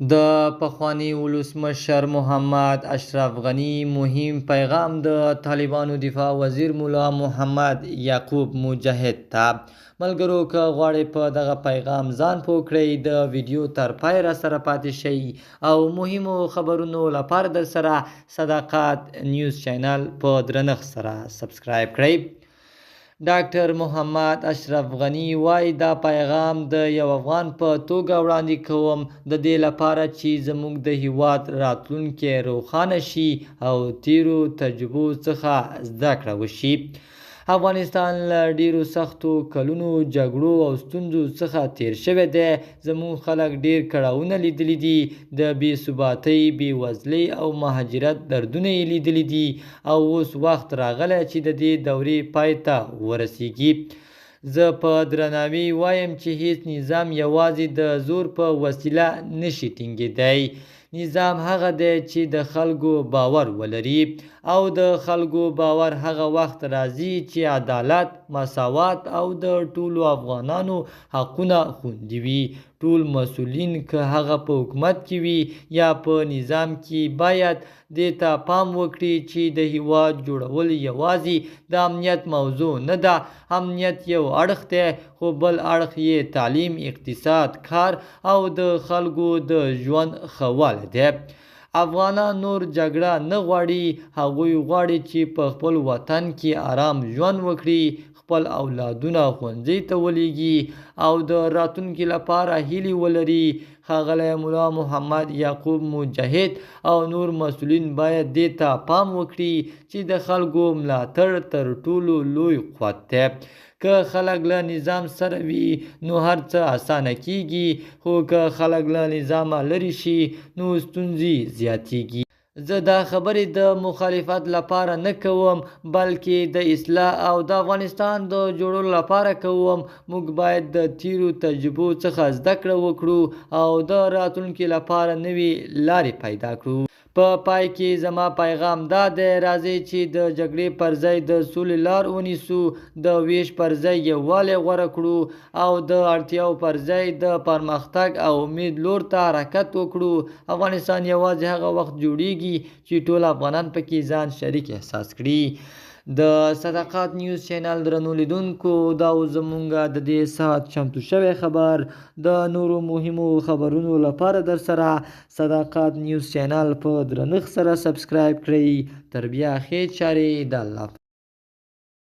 د پخواني ولسمشر محمد اشرف غني مهم پیغام د طالبانو دفاع وزیر ملا محمد یعقوب مجاهد ته. ملګرو، که غواړئ په دغه پیغام ځان پوه کړئ، د ویډیو تر پای را سره پاتې شئ او مهمو خبرونو لپاره در سره صداقت نیوز چینل په درنښت سره سبسکرایب کړئ. ډاکټر محمد اشرف غني وايي، دا پیغام د یو افغان په توګه وړاندې کوم، د دې لپاره چې زموږ د هیواد راتلونکی روښانه شي او تیرو تجربو څخه زده کړه وشي. افغانستان له ډیرو سختو کلونو جګړو او ستونزو څخه تیر شوی دی. زموږ خلک ډیر کړاوونه لیدلي دي، د بې ثباتۍ، بې وزلۍ او مهاجرت دردونه یې لیدلي دي او اوس وخت راغلی چې د دې دورې پای ته ورسیږي. زه په درناوي وایم چې هیڅ نظام یوازې د زور په وسیله نشي ټینګېدای. نظام هغه دی چې د خلکو باور ولري، او د خلکو باور هغه وخت راځي چې عدالت، مساوات او د ټولو افغانانو حقونه خوندي وي. ټول مسؤلین، که هغه په حکومت کې وي یا په نظام کې، باید دې ته پام وکړي چې د هیواد جوړول یوازې د امنیت موضوع نه ده. امنیت یو اړخ دی، خو بل اړخ یې تعلیم، اقتصاد، کار او د خلکو د ژوند ښه والی دی. افغانان نور جګړه نه غواړي. هغوی غواړي چې په خپل وطن کې ارام ژوند وکړي، خپل اولادونه ښوونځي ته ولیږي او د راتلونکي لپاره هیلې ولري. ښاغلی ملا محمد یعقوب مجاهد او نور مسؤلین باید دې ته پام وکړي چې د خلکو ملاتړ تر ټولو لوی قوت دی. که خلک له نظام سره وي نو هر څه اسانه کیږي، خو که خلک له نظامه لرې شي نو ستونزې زیاتیږي. زه دا خبرې د مخالفت لپاره نه کوم، بلکې د اصلاح او د افغانستان د جوړولو لپاره کوم. موږ باید د تیرو تجربو څخه زده کړه وکړو او د راتلونکي لپاره نوې لارې پیدا کړو. په پای کې زما پیغام دا دی: راځئ چې د جګړې پر ځای د سولې لار ونیسو، د ویش پر ځای یووالی غوره کړو او د اړتیاو پر ځای د پرمختګ او امید لور ته حرکت وکړو. افغانستان یوازې هغه وخت جوړیږي چې ټول افغانان پکې ځان شریک احساس کړي. د صداقت نیوز چینل درنو لیدونکو، دا و زمونږ د دې ساعت چمتو شوی خبر. د نورو مهمو خبرونو لپاره در سره صداقت نیوز چینل په درنښت سره سبسکرایب کړئ. تر بیا ښې چارې، د الله.